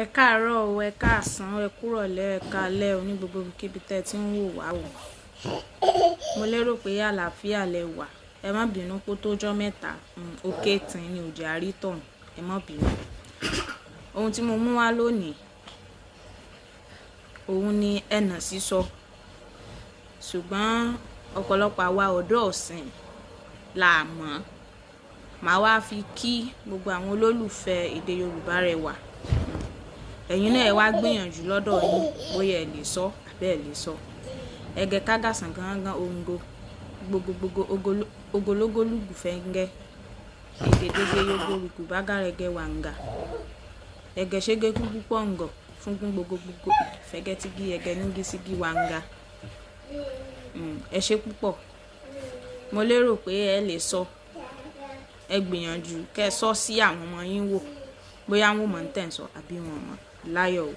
Ẹ káàárọ̀ o, ẹ káàsán, ẹ kúrọ̀lẹ́, ẹ káalẹ́ o ní gbogbo ibikíbi tẹ́ ẹ ti ń wò wá o. Mo lérò pé àlàáfíà lẹ wà. Ẹ má bínú pé ó tójọ́ mẹ́ta, òkè tìǹ ni ò jẹ́ àrí tọ̀hún. Ẹ má bínú. Ohun tí mo mú wá lónìí, òun ni ẹnà sísọ. Ṣùgbọ́n ọ̀pọ̀lọpọ̀ àwa ọ̀dọ́ ìsìn la mọ̀. Màá wá fi kí gbogbo àwọn olólùfẹ́ èdè Yorùbá rẹwà. Ẹ̀yin náà ẹ wá gbìyànjú lọ́dọ̀ yín bóyá ẹ lè sọ àbí ẹ lè sọ. Ẹgẹ kágàsán gángan òǹgò gbogbogbò ogológólùgù fẹ́ngẹ́. Egedege yogorùkù bágàrẹgẹ wàǹgà. Ẹgẹ ṣégé kúkú pọ̀ǹgọ̀ fúngún gbogbogbò fẹ́gẹ́tígí ẹgẹ nígísígí wàǹgà. Ẹ ṣé púpọ̀. Mo lérò pé ẹ lè sọ. Ẹ gbìyànjú kí ẹ sọ sí àwọn ọmọ yín wò bóyá wọ́n mọ̀ ń tẹ̀ ń sọ àbí wọn ò mọ̀. Láyọ̀ o.